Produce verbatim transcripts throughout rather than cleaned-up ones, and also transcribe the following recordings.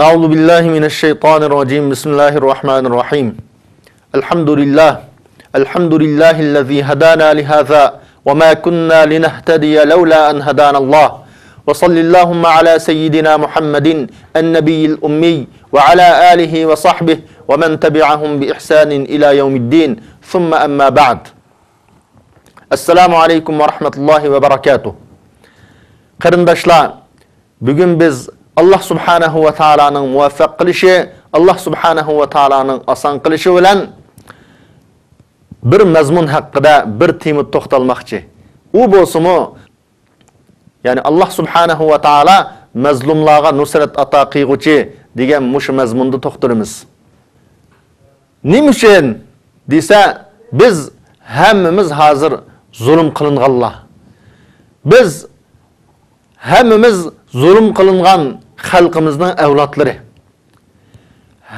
أعوذ بالله من الشيطان الرجيم. بسم الله الرحمن الرحيم. الحمد لله. الحمد لله الذي هدانا لهذا وما كنا لنهتدي لولا أن هدانا الله. وصل اللهم على سيدنا محمد النبي الأمي وعلى آله وصحبه ومن تبعهم بإحسان إلى يوم الدين. ثم أما بعد. السلام عليكم ورحمة الله وبركاته. قېرىنداشلار، بۈگۈن بىز ئاللاھ سۇبھانەھۇ ۋە تائالانىڭ مۇۋەپپەق قىلىشى، ئاللاھ سۇبھانەھۇ ۋە تائالانىڭ ئاسان قىلىشى بىلەن بىر مەزمۇن ھەققىدە بىر تېمىدا توختالماقچى. ئۇ بولسىمۇ، يەنى ئاللاھ سۇبھانەھۇ ۋە تائالا مەزلۇملارغا نۇسرەت ئاتا قىلغۇچى دېگەن مۇشۇ مەزمۇندا توختىلىمىز. نېمە ئۈچۈن دېسە، بىز ھەممىمىز ھازىر زۇلۇم قىلىنغانلار. بىز ھەممىمىز زۇلۇم قىلىنغان خەلقىمىزنىڭ ئەۋلادلىرى.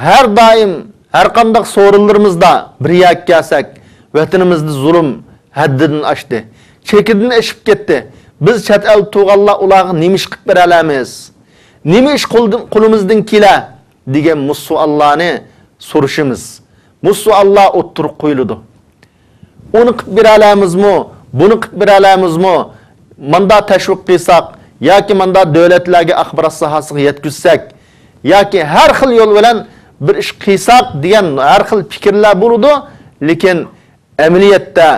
ھەر دائىم، ھەر قانداق سورۇنلىرىمىزدا بىر يەرگە كەلسەك، ۋەتىنىمىزدە زۇلۇم ھەددىدىن ئاشتى، چېكىدىن ئېشىپ كەتتى. بىز چەت ئەلدە تۇرغانلار ئۇلارغا نېمە ئىش قىلىپ بېرەلەيمىز؟ نېمە ئىش قولدىن-، قولىمىزدىن كېلە؟ دېگەن مۇشۇ سوئاللارنى سورىشىمىز. مۇشۇ سوئاللار ئوتتۇرىغا قويۇلىدۇ. ئۇنى قىلىپ بېرەلەيمىزمۇ؟ بۇنى قىلىپ بېرەلەيمىزمۇ؟ ماندا تەشۋىق قىلساق ياكى ماندا دۆلەتلەرگە ئاخبارات ساھەسىگە يەتكۈزسەك ياكى ھەر خىل يول بىلەن بىر ئىش قىلساق دېگەن ھەر خىل پىكىرلەر بولىدۇ. لېكىن ئەمەلىيەتتە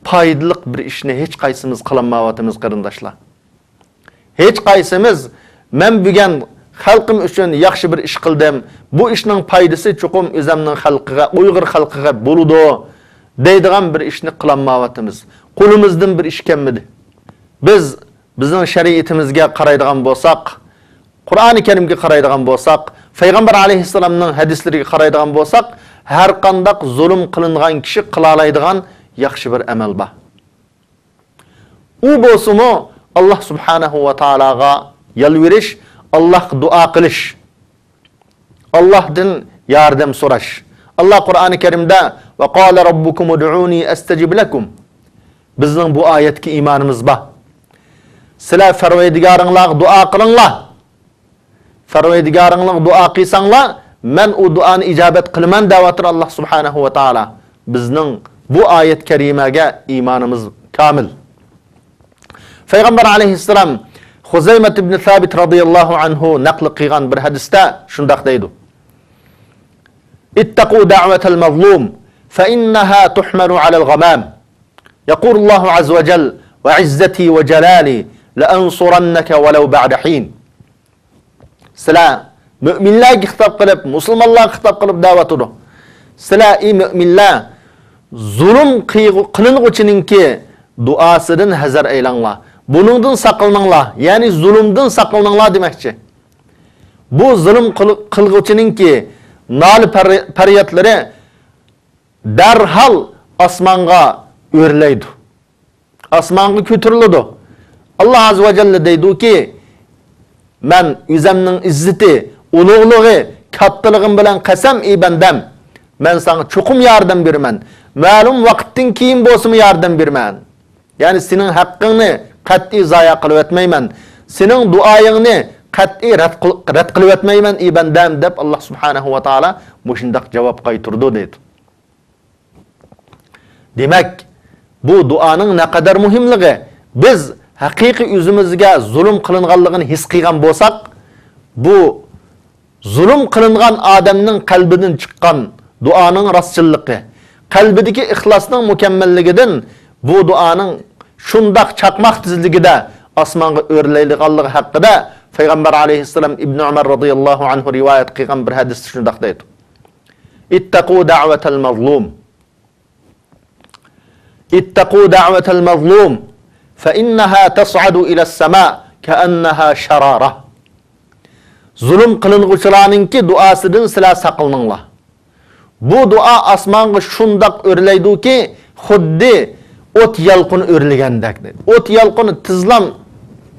پايدىلىق بىر ئىشنى ھېچقايسىمىز قىلالمايۋاتىمىز، قېرىنداشلار. ھېچقايسىمىز، «مەن بۈگۈن خەلقىم ئۈچۈن ياخشى بىر ئىش قىلدىم، بۇ ئىشنىڭ پايدىسى چوقۇم ئۆزەمنىڭ خەلقىگە، ئۇيغۇر خەلقىگە بولىدۇ» دەيدىغان بىر ئىشنى قىلالمايۋاتىمىز. قولىمىزدىن بىر ئىش كەلمىدى. بىز بىزنىڭ شەرىئىتىمىزگە قارايدىغان بولساق، قۇرئانى كەرىمگە قارايدىغان بولساق، پەيغەمبەر ئەلەيھىسسالامنىڭ ھەدىسلىرىگە قارايدىغان بولساق، ھەر قانداق زۇلۇم قىلىنغان كىشى قىلالايدىغان ياخشى بىر ئەمەل بار. ئۇ بولسىمۇ، ئاللاھ سۇبھانەھۇ ۋە تائالاغا يالۋۇرۇش، ئاللاھقا دۇئا قىلىش، ئاللاھتىن ياردەم سوراش. ئاللاھ قۇرئانى كەرىمدە، «ۋە قالە رەببۇكۇم ئۇدئۇنى ئەستەجىب لەكۇم.» بىزنىڭ بۇ ئايەتكە ئىمانىمىز بار. سىلەر پەرۋەردىگارىڭلارغا دۇئا قىلىڭلار. پەرۋەردىگارىڭلارغا دۇئا قىلساڭلار، مەن ئۇ دۇئانى ئىجابەت قىلىمەن دەۋاتىدۇ ئاللاھ سۇبھانەھۇ ۋە تائالا. بىزنىڭ بۇ ئايەت كەرىمەگە ئىمانىمىز كامىل. پەيغەمبەر ئەلەيھىسسالام خۇزەيمەت ئىبنى سابىت رازىياللاھۇ ئەنھۇ نەقىل قىلغان بىر ھەدىستە شۇنداق دەيدۇ: «اتقوا دعوة المظلوم فإنها تحمل على الغمام. يقول الله عز وجل: وعزتي وجلالي لأنصرنك ولو بعد حين.» سىلەر مۆمىنلەرگە خىتاب قىلىپ، مۇسۇلمانلارغا خىتاب قىلىپ دەۋاتىدۇ. سىلەر، ئى مۆمىنلەر، زۇلۇم قىيغۇ-، قىلىنغۇچىنىڭكى دۇئاسىدىن ھەزەر ئەيلەڭلار. بۇنىڭدىن ساقلىنىڭلار، يەنى زۇلۇمدىن ساقلىنىڭلار دېمەكچى. بۇ زۇلۇم قىل-، قىلغۇچىنىڭكى نالە پەر-، پەريادلىرى دەرھال ئاسمانغا ئۆرلەيدۇ. ئاسمانغا كۆتۈرۈلىدۇ. ئاللاھ ئەززە ۋە جەللە دەيدۇكى، «مەن ئۆزەمنىڭ ئىززىتى، ئۇلۇغلۇقى، كاتتىلىقىم بىلەن قەسەم، ئى بەندەم، مەن ساڭا چوقۇم ياردەم بېرىمەن. مەلۇم ۋاقىتتىن كېيىن بولسىمۇ ياردەم بېرىمەن. يەنى سېنىڭ ھەققىڭنى قەتئىي زايە قىلىۋەتمەيمەن. سېنىڭ دۇئايىڭنى قەتئىي رەت قىل-، رەت قىلىۋەتمەيمەن، ئى بەندەم» دەپ، ئاللاھ سۇبھانەھۇ ۋە تائالا مۇشۇنداق جاۋاب قايتۇرىدۇ دەيدۇ. دېمەك، بۇ دۇئانىڭ نەقەدەر مۇھىملىقى، بىز ھەقىقىي ئۆزىمىزگە زۇلۇم قىلىنغانلىقىنى ھېس قىلغان بولساق، بۇ زۇلۇم قىلىنغان ئادەمنىڭ قەلبىدىن چىققان دۇئانىڭ راستچىللىقى، قەلبىدىكى ئىخلاسنىڭ مۇكەممەللىكىدىن بۇ دۇئانىڭ شۇنداق چاقماق تېزلىكىدە ئاسمانغا ئۆرلەيدىغانلىقى ھەققىدە پەيغەمبەر ئەلەيھىسسالام ئىبنى ئۇمەر رازىياللاھۇ ئەنھۇ رىۋايەت قىلغان بىر ھەدىستە شۇنداق دەيدۇ: «اتقوا دعوة المظلوم. اتقوا دعوة المظلوم. فإنها تصعد إلى السماء كأنها شرارة.» زۇلۇم قىلىنغۇچىلارنىڭكى دۇئاسىدىن سىلەر ساقلىنىڭلار. بۇ دۇئا ئاسمانغا شۇنداق ئۆرلەيدۇكى، خۇددى ئوت يالقۇنى ئۆرلىگەندەك. ئوت يالقۇنى تېزلا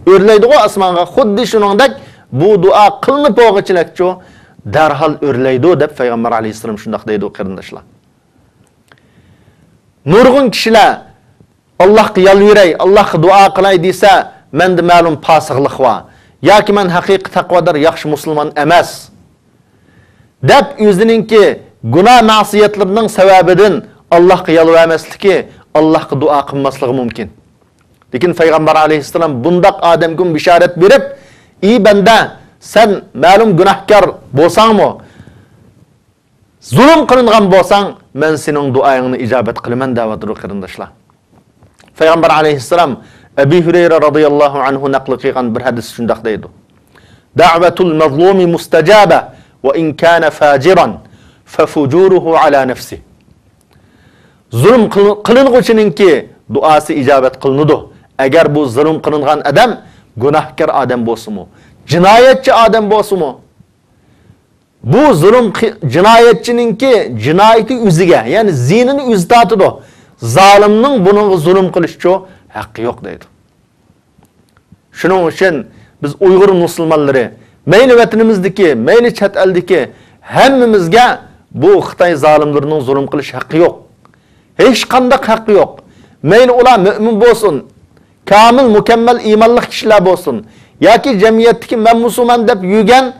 ئۆرلەيدىغۇ ئاسمانغا، خۇددى شۇنىڭدەك بۇ دۇئا قىلىنىپ بولغۇچىلەكچۇ دەرھال ئۆرلەيدۇ دەپ پەيغەمبەر ئەلەيھىسسالام شۇنداق دەيدۇ، قېرىنداشلار. نۇرغۇن كىشىلەر ئاللاھقا يالۋۇراي، ئاللاھقا دۇئا قىلاي دېسە، مەندە مەلۇم پاسىقلىق بار ياكى مەن ھەقىقىي تەقۋادار ياخشى مۇسۇلمان ئەمەس، دەپ ئۆزىنىڭكى گۇناھ مەسىيەتلىرىنىڭ سەۋەبىدىن ئاللاھقا يالۋەرمەسلىكى، ئاللاھقا دۇئا قىلماسلىقى مۇمكىن. لېكىن پەيغەمبەر ئەلەيھىسسالام بۇنداق ئادەمگىمۇ بېشارەت بېرىپ، ئى بەندە، سەن مەلۇم گۇناھكار بولساڭمۇ، زۇلۇم قىلىنغان بولساڭ، مەن سېنىڭ دۇئايىڭنى ئىجابەت قىلىمەن دەۋاتىدۇ، قېرىنداشلار. پەيغەمبەر ئەلەيھىسسالام ئەبى ھۈرەيرە رازىياللاھۇ ئەنھۇ نەقىل قىلغان بىر ھەدىستە شۇنداق دەيدۇ: دەۋەتۇل مەزلۇمى مۇستەجابە ۋە ئىن كانە فاجىران فەفۇجۇرۇھۇ ئەلا نەفسى. زۇلۇم قىل-، قىلىنغۇچىنىڭكى دۇئاسى ئىجابەت قىلىنىدۇ، ئەگەر بۇ زۇلۇم قىلىنغان ئادەم گۇناھكار ئادەم بولسىمۇ، جىنايەتچى ئادەم بولسىمۇ. بۇ زۇلۇم قى-، جىنايەتچىنىڭكى جىنايىتى ئۆزىگە، يەنى زىيىنىنى ئۆزى تارتىدۇ. زالىمنىڭ بۇنىڭغا زۇلۇم قىلىشچۇ ھەققى يوق دەيدۇ. شۇنىڭ ئۈچۈن بىز ئۇيغۇر مۇسۇلمانلىرى، مەيلى ۋەتىنىمىزدىكى، مەيلى چەت ئەلدىكى ھەممىمىزگە بۇ خىتاي زالىملىرىنىڭ زۇلۇم قىلىش ھەققى يوق. ھېچقانداق ھەققى يوق. مەيلى ئۇلار مۆمىن بولسۇن، كامىل، مۇكەممەل ئىمانلىق كىشىلەر بولسۇن ياكى جەمئىيەتتىكى مەن مۇسۇلمان دەپ يۈرگەن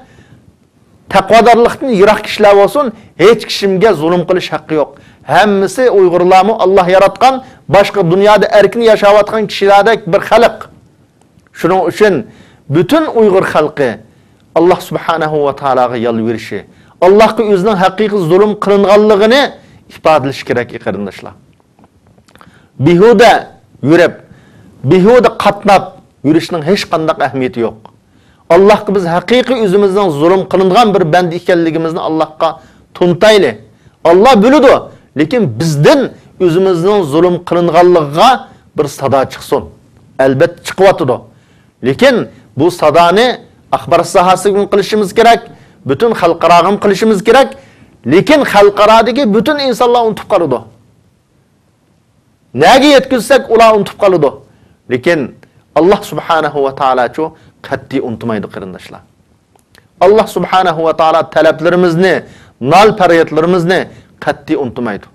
تەقۋادارلىقتىن يىراق كىشىلەر بولسۇن، ھېچ كىشىمگە زۇلۇم قىلىش ھەققى يوق. ھەممىسى ئۇيغۇرلارمۇ ئاللا ياراتقان، باشقا دۇنيادا ئەركىن ياشاۋاتقان كىشىلەردەك بىر خەلق. شۇنىڭ ئۈچۈن پۈتۈن ئۇيغۇر خەلقى ئاللا سۇبھانەھۇ ۋە تائالاغا يالۋۇرۇشى، ئاللاغا ئۆزىنىڭ ھەقىقىي زۇلۇم قىلىنغانلىقىنى ئىپادىلىشى كېرەك، قېرىنداشلار. بىھۇدە يۈرۈپ، بىھۇدە قاتناپ يۈرۈشنىڭ ھېچقانداق ئەھمىيىتى يوق. ئاللاھقا بىز ھەقىقىي ئۆزىمىزنىڭ زۇلۇم قىلىنغان بىر بەندە ئىكەنلىكىمىزنى ئاللاھقا تونۇتايلى. ئاللا بىلىدۇ، لېكىن بىزدىن ئۆزىمىزنىڭ زۇلۇم قىلىنغانلىقىغا بىر سادا چىقسۇن. ئەلبەتتە چىقىۋاتىدۇ. لېكىن بۇ سادانى ئاخبارات ساھەسىگىمۇ قىلىشىمىز كېرەك، پۈتۈن خەلقئاراغىمۇ قىلىشىمىز كېرەك. لېكىن خەلقئارادىكى پۈتۈن ئىنسانلار ئۇنتۇپ قالىدۇ. نەگە يەتكۈزسەك، ئۇلار ئۇنتۇپ قالىدۇ. لېكىن ئاللا سۇبھانەھۇ ۋە تائالاچۇ قەتئىي ئۇنتۇمايدۇ، قېرىنداشلار. ئاللا سۇبھانەھۇ ۋە تائالا تەلەپلىرىمىزنى، نال-پەريادلىرىمىزنى قەتئىي ئۇنتۇمايدۇ.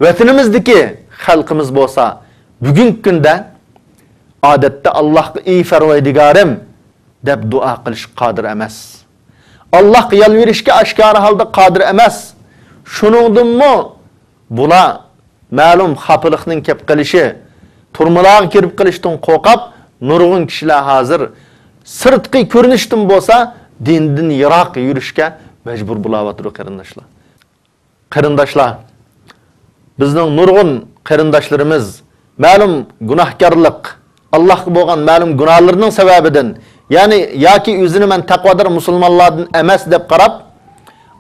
ۋەتىنىمىزدىكى خەلقىمىز بولسا بۈگۈنكى كۈندە ئادەتتە ئاللاھقا، ئى پەرۋەردىگارىم، دەپ دۇئا قىلىشقا قادىر ئەمەس. ئاللاھقا يالۋۇرۇشقا ئاشكارا ھالدا قادىر ئەمەس. شۇنىڭدىنمۇ بۇلار مەلۇم خاپىلىقنىڭ كەپ قېلىشى، تۈرمىلەرگە كىرىپ قېلىشتىن قورقۇپ، نۇرغۇن كىشىلەر ھازىر سىرتقى كۆرۈنۈشتىن بولسا دىندىن يىراق يۈرۈشكە مەجبۇر بولاۋاتىدۇ، قېرىنداشلار. قېرىنداشلار، بىزنىڭ نۇرغۇن قېرىنداشلىرىمىز مەلۇم گۇناھكارلىق، ئاللاھقا بولغان مەلۇم گۇناھلىرىنىڭ سەۋەبىدىن، يەنى ياكى ئۆزىنى مەن تەقۋادار مۇسۇلمانلاردىن ئەمەس دەپ قاراپ،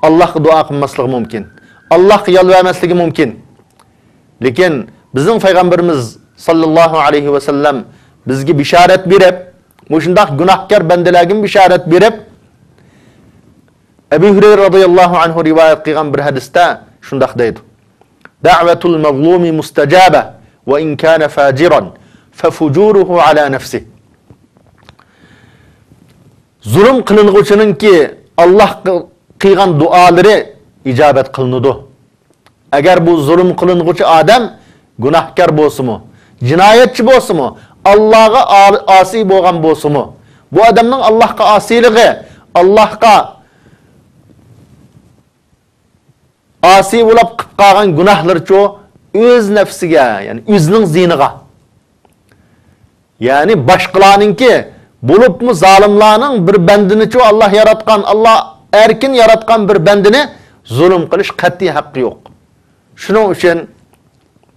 ئاللاھقا دۇئا قىلماسلىقى مۇمكىن، ئاللاھقا يالۋەرمەسلىكى مۇمكىن. لېكىن بىزنىڭ پەيغەمبىرىمىز ساللاللاھۇ ئەلەيھى ۋەسەللەم بىزگە بېشارەت بېرىپ، مۇشۇنداق گۇناھكار بەندىلەرگىمۇ بېشارەت بېرىپ، ئەبۇ ھۇرەيرە رازىياللاھۇ ئەنھۇ رىۋايەت قىلغان بىر ھەدىستە شۇنداق دەيدۇ: دەۋەتۇل مەزلۇمى مۇستەجابە ۋە ئىن كانە فاجىران فەفۇجۇرۇھۇ ئەلا نەفسى. زۇلۇم قىلىنغۇچىنىڭكى ئاللاھقا قىلغان دۇئالىرى ئىجابەت قىلىنىدۇ. ئەگەر بۇ زۇلۇم قىلىنغۇچى ئادەم گۇناھكار بولسىمۇ، جىنايەتچى بولسىمۇ، ئاللاغا ئا-، ئاسىي بولغان بولسىمۇ، بۇ ئادەمنىڭ ئاللاھقا ئاسىيلىقى، ئاللاھقا ئاسىي بولۇپ قىلىپ قالغان گۇناھلىرىچۇ ئۆز نەپسىگە، يەنى ئۆزىنىڭ زىيىنىغا. يەنى باشقىلارنىڭكى، بولۇپمۇ زالىملارنىڭ بىر بەندىنىچۇ ئاللا ياراتقان، ئاللا ئەركىن ياراتقان بىر بەندىنى زۇلۇم قىلىش قەتئىي ھەققى يوق. شۇنىڭ ئۈچۈن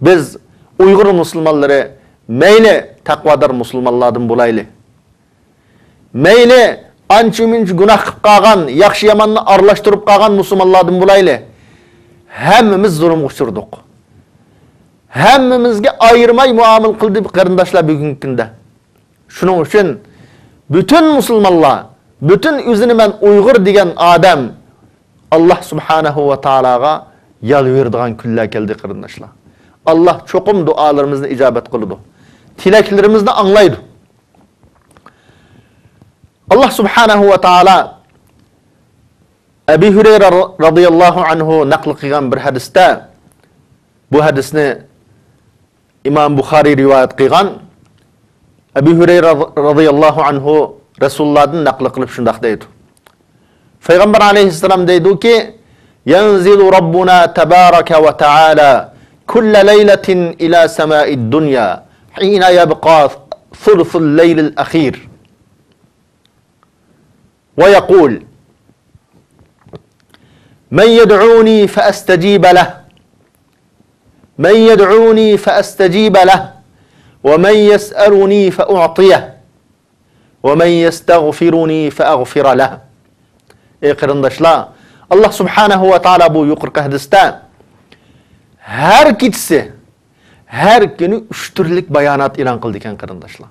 بىز ئۇيغۇر مۇسۇلمانلىرى مەيلى تەقۋادار مۇسۇلمانلاردىن بولايلى. مەيلى ئانچە-مۇنچە گۇناھ قىلىپ قالغان، ياخشى-ياماننى ئارىلاشتۇرۇپ قالغان مۇسۇلمانلاردىن بولايلى. ھەممىمىز زۇلۇمغا ئۇچرىدۇق. ھەممىمىزگە ئايرىماي مۇئامىلە قىلدى قېرىنداشلار بۈگۈنكى كۈندە. شۇنىڭ ئۈچۈن پۈتۈن مۇسۇلمانلار، پۈتۈن ئۆزىنى مەن ئۇيغۇر دېگەن ئادەم ئاللا سۇبھانەھۇ ۋە تائالاغا يالۋۇرىدىغان كۈنلەر كەلدى قېرىنداشلار. ئاللا چوقۇم دۇئالىرىمىزنى ئىجابەت قىلىدۇ. تىلەكلىرىمىزنى ئاڭلايدۇ. ئاللا سۇبھانەھۇ ۋە تائالا ئەبى ھۇرەيرە رازىياللاھۇ ئەنھۇ نەقىل قىلغان بىر ھەدىستە، بۇ ھەدىسنى ئىمام بۇخارىي رىۋايەت قىلغان، ئەبى ھۇرەيرە رازىياللاھۇ ئەنھۇ رەسۇلۇللادىن نەقىل قىلىپ شۇنداق دەيدۇ: پەيغەمبەر ئەلەيھىسسالام دەيدۇكى، ينزل ربنا تبارك وتعالى كل ليلة إلى سماء الدنيا حين يبقى ثلث الليل الأخير ويقول، من يدعوني فأستجيب له، من يدعوني فأستجيب له، ومن يسألني فأعطيه، ومن يستغفرني فأغفر له. ئەي قېرىنداشلار، ئاللا سۇبھانەھۇ ۋە تائالا بۇ يۇقىرىقى ھەدىستە ھەر كېچىسى، ھەر كۈنى ئۈچ تۈرلۈك بايانات ئېلان قىلىدىكەن، قېرىنداشلار.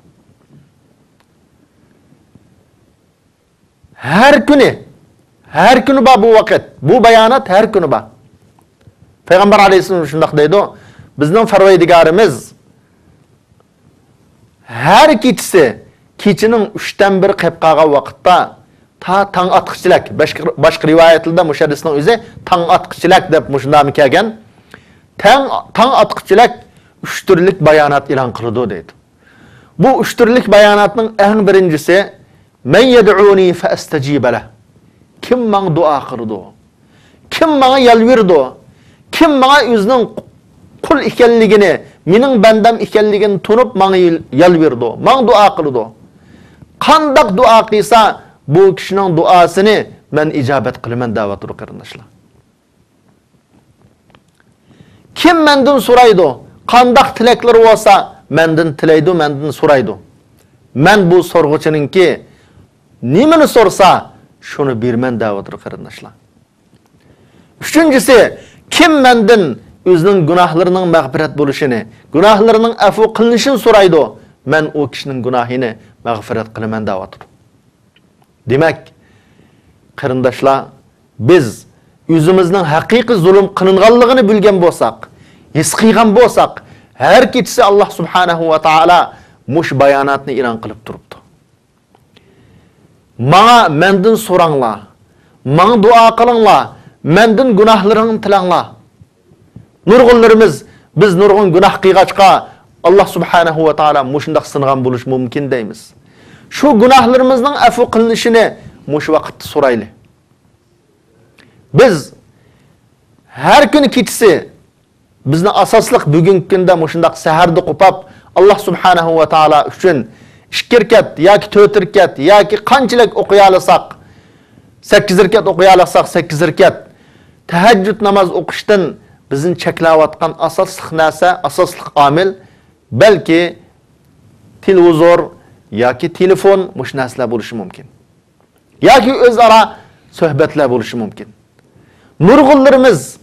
ھەر كۈنى، ھەر كۈنى بار بۇ ۋاقىت، بۇ بايانات ھەر كۈنى بار. پەيغەمبەر ئەلەيھىسسالام شۇنداق دەيدۇ، بىزنىڭ پەرۋەردىگارىمىز ھەر كېچىسى، كېچىنىڭ ئۈچتىن بىرى قېلىپ قالغان ۋاقىتتا، تا تاڭ ئاتقىچىلىك، باشقا، باشقا رىۋايەتلەردە مۇشۇ ھەدىسنىڭ ئۆزى تاڭ ئاتقىچىلىك دەپ مۇشۇنداقمۇ كەلگەن. تاڭ، تاڭ ئاتقىچىلىك ئۈچ تۈرلۈك بايانات ئېلان قىلىدۇ دەيدۇ. بۇ ئۈچ تۈرلۈك باياناتنىڭ ئەڭ بىرىنچىسى، مەن يەدئۇنى فەئەستەجىبە لەھ. كىم ماڭا دۇئا قىلىدۇ؟ كىم ماڭا يالۋۇرىدۇ؟ كىم ماڭا ئۆزىنىڭ قۇل ئىكەنلىكىنى، مېنىڭ بەندەم ئىكەنلىكىنى تونۇپ ماڭا يال-، يالۋۇرىدۇ، ماڭا دۇئا قىلىدۇ؟ قانداق دۇئا قىلسا، بۇ كىشىنىڭ دۇئاسىنى مەن ئىجابەت قىلىمەن دەۋاتىدۇ، قېرىنداشلار. كىم مەندىن سورايدۇ؟ قانداق تىلەكلىرى بولسا، مەندىن تىلەيدۇ، مەندىن سورايدۇ. مەن بۇ سورىغۇچىنىڭكى نېمىنى سورىسا، شۇنى بېرىمەن دەۋاتىدۇ، قېرىنداشلار. ئۈچىنچىسى، كىم مەندىن ئۆزىنىڭ گۇناھلىرىنىڭ مەغپىرەت بولۇشىنى، گۇناھلىرىنىڭ ئەفۇ قىلىنىشىنى سورايدۇ، مەن ئۇ كىشىنىڭ گۇناھىنى مەغپىرەت قىلىمەن دەۋاتىدۇ. دېمەك، قېرىنداشلار، بىز ئۆزىمىزنىڭ ھەقىقىي زۇلۇم قىلىنغانلىقىنى بىلگەن بولساق، ھېس قىلغان بولساق، ھەر كېچىسى ئاللا سۇبھانەھۇ ۋە تائالا مۇشۇ باياناتنى ئېلان قىلىپ تۇرۇپتۇ. ماڭا، مەندىن سوراڭلار، ماڭا دۇئا قىلىڭلار، مەندىن گۇناھلىرىڭنى تىلەڭلار. نۇرغۇنلىرىمىز، بىز نۇرغۇن گۇناھ قىلغاچقا، ئاللا سۇبھانەھۇ ۋە تائالا مۇشۇنداق سىنىغان بولۇشى مۇمكىن دەيمىز. شۇ گۇناھلىرىمىزنىڭ ئەفۇ قىلىنىشىنى مۇشۇ ۋاقىتتا سورايلى. بىز ھەر كۈنى كېچىسى بىزنى ئاساسلىق بۈگۈنكى كۈندە مۇشۇنداق سەھەردە قوپاپ، ئاللا سۇبھانەھۇ ۋە تائالا ئۈچۈن ئىككى رەكەت ياكى تۆت رەكەت ياكى قانچىلىك ئوقۇيالىساق، سەككىز رەكەت ئوقۇيالىساق، سەككىز رەكەت تەھەججۇد ناماز ئوقۇشتىن بىزنى چەكلەۋاتقان ئاساسلىق نەرسە، ئاساسلىق ئامىل بەلكى تېلېۋىزور ياكى تېلېفون، مۇشۇ نەرسىلەر بولۇشى مۇمكىن. ياكى ئۆزئارا سۆھبەتلەر بولۇشى مۇمكىن. نۇرغۇنلىرىمىز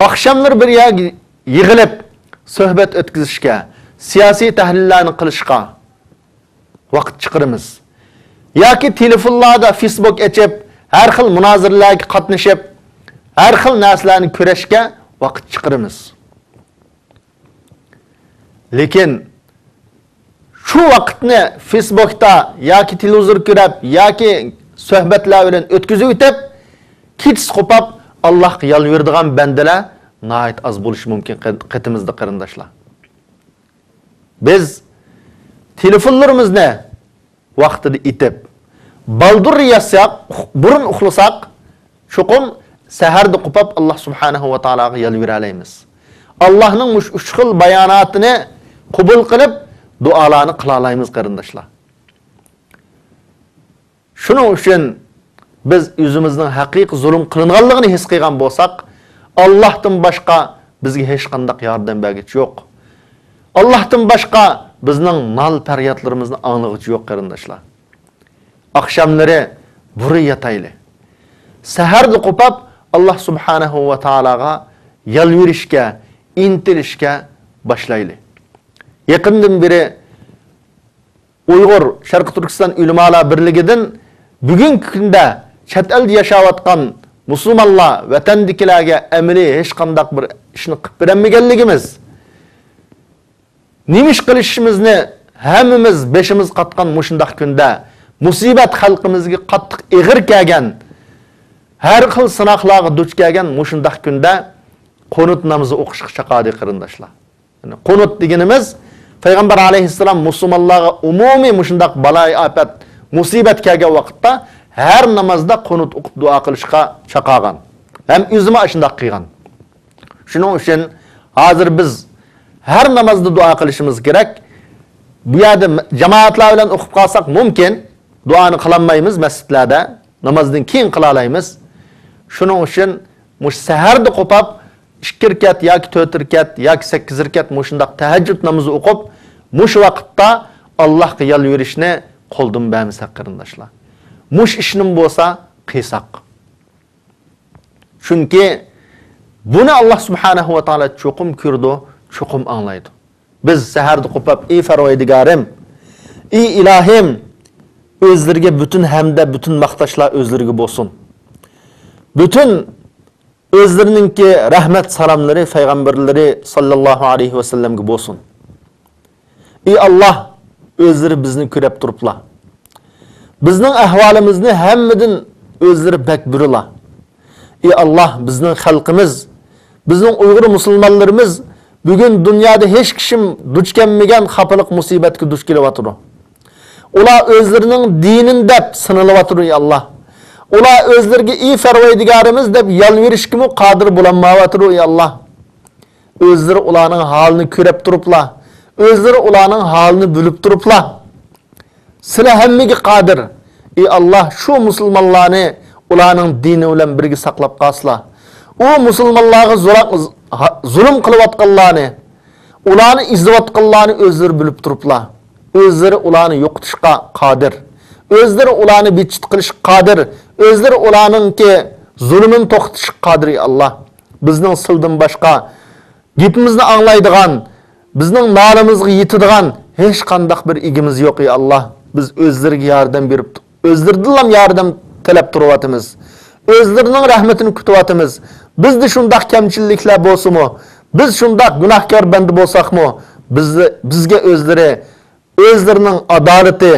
ئاخشاملىرى بىر يەرگە يىغىلىپ سۆھبەت ئۆتكۈزۈشكە، سىياسىي تەھلىللەرنى قىلىشقا ۋاقىت چىقىرىمىز. ياكى تېلېفونلاردا فېيسبۇك ئېچىپ، ھەر خىل مۇنازىرىلەرگە قاتنىشىپ، ھەر خىل نەرسىلەرنى كۆرۈشكە ۋاقىت چىقىرىمىز. لېكىن شۇ ۋاقىتنى فېيسبۇكتا ياكى تېلېۋىزور كۆرۈپ ياكى سۆھبەتلەر بىلەن ئۆتكۈزۈۋېتىپ، كېچىسى قوپاپ ئاللاھقا يالۋۇرىدىغان بەندىلەر ناھايىتى ئاز بولۇشى مۇمكىن قېتىمىزدا، قېرىنداشلار. بىز تېلېفونلىرىمىزنى ۋاقتىدا ئېتىپ، بالدۇر ياتساق، بۇرۇن ئۇخلىساق، چوقۇم سەھەردە قوپاپ ئاللا سۇبھانەھۇ ۋە تائالاغا يالۋۇرالايمىز. ئاللانىڭ مۇشۇ ئۈچ خىل باياناتىنى قوبۇل قىلىپ، دۇئالارنى قىلالايمىز، قېرىنداشلار. شۇنىڭ ئۈچۈن بىز ئۆزىمىزنىڭ ھەقىقىي زۇلۇم قىلىنغانلىقىنى ھېس قىلغان بولساق، ئاللاھتىن باشقا بىزگە ھېچقانداق ياردەم بەرگۈچى يوق. ئاللاھتىن باشقا بىزنىڭ نال-پەريادلىرىمىزنى ئاڭلىغۇچى يوق، قېرىنداشلار. ئاخشاملىرى بۇرۇن ياتايلى. سەھەردە قوپاپ، ئاللا سۇبھانەھۇ ۋە تائالاغا يالۋۇرۇشقا، ئىنتىلىشكە باشلايلى. يېقىندىن بېرى ئۇيغۇر شەرقىي تۈركىستان ئۆلىمالار بىرلىكىدىن بۈگۈنكى كۈندە چەت ئەلدە ياشاۋاتقان مۇسۇلمانلار، ۋەتەندىكىلەرگە ئەمەلىي ھېچقانداق بىر ئىشنى قىلىپ بېرەلمىگەنلىكىمىز، نېمە ئىش قىلىشىمىزنى ھەممىمىز بېشىمىز قاتقان مۇشۇنداق كۈندە، مۇسىبەت خەلقىمىزگە قاتتىق ئېغىر كەلگەن، ھەر خىل سىناقلارغا دۇچ كەلگەن مۇشۇنداق كۈندە قۇنۇت نامىزى ئوقۇشقا چاقىردى، قېرىنداشلار. يەنى قۇنۇت دېگىنىمىز، پەيغەمبەر ئەلەيھىسسالام مۇسۇلمانلارغا ئومۇمىي مۇشۇنداق بالايىئاپەت، مۇسىبەت كەلگەن ۋاقىتتا ھەر نامازدا قۇنۇت ئوقۇپ دۇئا قىلىشقا چاقىرغان. ھەم ئۆزىمۇ ئاشۇنداق قىلغان. شۇنىڭ ئۈچۈن ھازىر بىز ھەر نامازدا دۇئا قىلىشىمىز كېرەك. بۇ يەردە جامائەتلەر بىلەن ئوقۇپ قالساق مۇمكىن، دۇئانى قىلالمايمىز مەسچىتلەردە، نامازدىن كېيىن قىلالايمىز. شۇنىڭ ئۈچۈن مۇشۇ سەھەردە قوپاپ، ئىككى رەكەت ياكى تۆت رەكەت ياكى سەككىز رەكەت مۇشۇنداق تەھەججۇد نامىزى ئوقۇپ، مۇشۇ ۋاقىتتا ئاللاھقا يالۋۇرۇشنى قولدىن بەرمىسەك، قېرىنداشلار. مۇشۇ ئىشنىمۇ بولسا قىلساق. چۈنكى بۇنى ئاللاھ سۇبھانەھۇ ۋە تائالا چوقۇم كۆرىدۇ، چوقۇم ئاڭلايدۇ. بىز سەھەردە قوپاپ، ئى پەرۋەردىگارىم، ئى ئىلاھىم، ئۆزلىرىگە پۈتۈن ھەمدە پۈتۈن ماختاشلار ئۆزلىرىگە بولسۇن. پۈتۈن ئۆزلىرىنىڭكى رەھمەت سالاملىرى پەيغەمبەرلىرى ساللاللاھۇ ئەلەيھى ۋەسەللەمگە بولسۇن. ئى ئاللاھ، ئۆزلىرى بىزنى كۆرەپ تۇرۇپلا، بىزنىڭ ئەھۋالىمىزنى ھەممىدىن ئۆزلىرى بەك بىلىلا. ئى ئاللاھ، بىزنىڭ خەلقىمىز، بىزنىڭ ئۇيغۇر مۇسۇلمانلىرىمىز بۈگۈن دۇنيادا ھېچ كىشىم دۇچ كەلمىگەن خاپىلىق مۇسىبەتكە دۇچ كېلىۋاتىدۇ. ئۇلار ئۆزلىرىنىڭ دىنىنى دەپ سىنىلىۋاتىدۇ، ئى ئاللاھ. ئۇلار ئۆزلىرىگە ئى پەرۋەردىگارىمىز دەپ يالۋۇرۇشقىمۇ قادىر بولالمايۋاتىدۇ، ئى ئاللاھ. ئۆزلىرى ئۇلارنىڭ ھالىنى كۆرۈپ تۇرۇپلا، ئۆزلىرى ئۇلارنىڭ ھالىنى بىلىپ تۇرۇپلا، سىلە ھەممىگە قادىر. ئى ئاللاھ، شۇ مۇسۇلمانلارنى ئۇلارنىڭ دىنى بىلەن بىرگە ساقلاپ قالسىلا. ئۇ مۇسۇلمانلارغا زۇرا-، زۇلۇم قىلىۋاتقانلارنى، ئۇلارنى ئېزىۋاتقانلارنى ئۆزلىرى بىلىپ تۇرۇپلا، ئۆزلىرى ئۇلارنى يوقىتىشقا قادىر. ئۆزلىرى ئۇلارنى بىتچىت قىلىشقا قادىر. ئۆزلىرى ئۇلارنىڭكى زۇلۇمىنى توختىتىشقا قادىر، ئى ئاللاھ. بىزنىڭ سىلىدىن باشقا گېپىمىزنى ئاڭلايدىغان، بىزنىڭ نالىمىزغا يېتىدىغان ھېچقانداق بىر ئىگىمىز يوق، ئى ئاللاھ. بىز ئۆزلىرىگە ياردەم بېرىپ، ئۆزلىرىدىنلا ياردەم تەلەپ تۇرۇۋاتىمىز. ئۆزلىرىنىڭ رەھمىتىنى كۈتۈۋاتىمىز. بىزدە شۇنداق كەمچىلىكلەر بولسىمۇ، بىز شۇنداق گۇناھكار بەندە بولساقمۇ، بىز، بىزگە ئۆزلىرى، ئۆزلىرىنىڭ ئادالىتى،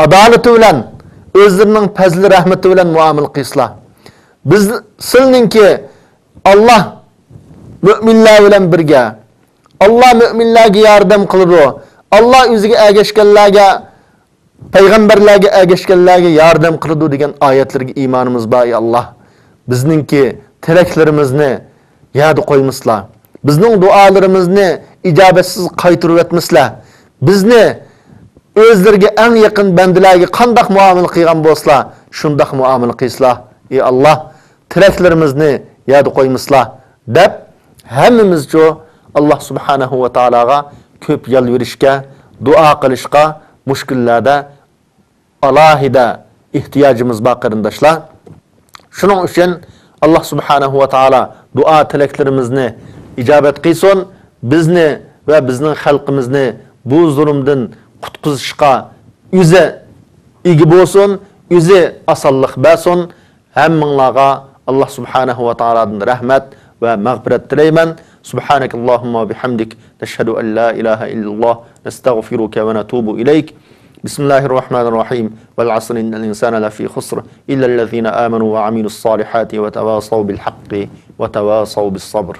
ئادالىتى بىلەن، ئۆزلىرىنىڭ پەزلى رەھمىتى بىلەن مۇئامىلە قىلسىلا. بىز سىلىنىڭكى ئاللاھ مۆمىنلەر بىلەن بىرگە، ئاللاھ مۆمىنلەرگە ياردەم قىلىدۇ، ئاللاھ ئۆزىگە ئەگەشكەنلەرگە، پەيغەمبەرلەرگە ئەگەشكەنلەرگە ياردەم قىلىدۇ دېگەن ئايەتلەرگە ئىمانىمىز بار، ئى ئاللاھ. بىزنىڭكى تىلەكلىرىمىزنى يەردە قويمىسىلا. بىزنىڭ دۇئالىرىمىزنى ئىجابەتسىز قايتۇرۇۋەتمىسىلە. بىزنى ئۆزلىرىگە ئەڭ يېقىن بەندىلەرگە قانداق مۇئامىلە قىلغان بولسىلا، شۇنداق مۇئامىلە قىلسىلا، ئى ئاللاھ. تىلەكلىرىمىزنى يەردە قويمىسىلا، دەپ، ھەممىمىزچۇ ئاللاھ سۇبھانەھۇ ۋە تائالاغا كۆپ يالۋۇرۇشقا، دۇئا قىلىشقا مۇشۇ كۈنلەردە ئالاھىدە ئېھتىياجىمىز بار، قېرىنداشلار. شۇنىڭ ئۈچۈن ئاللاھ سۇبھانەھۇ ۋە تائالا دۇئا تىلەكلىرىمىزنى ئىجابەت قىلسۇن، بىزنى ۋە بىزنىڭ خەلقىمىزنى بۇ زۇلۇمدىن قۇتقۇزۇشقا ئۆزى ئىگە بولسۇن، ئۆزى ئاسانلىق بەرسۇن. ھەممىڭلارغا ئاللاھ سۇبھانەھۇ ۋە تائالادىن رەھمەت ۋە مەغپىرەت تىلەيمەن. سبحانك اللهم وبحمدك، نشهد أن لا إله إلا الله، نستغفرك ونتوب إليك. بسم الله الرحمن الرحيم. والعصر إن الإنسان لفي خسر، إلا الذين آمنوا وعملوا الصالحات وتواصوا بالحق وتواصوا بالصبر.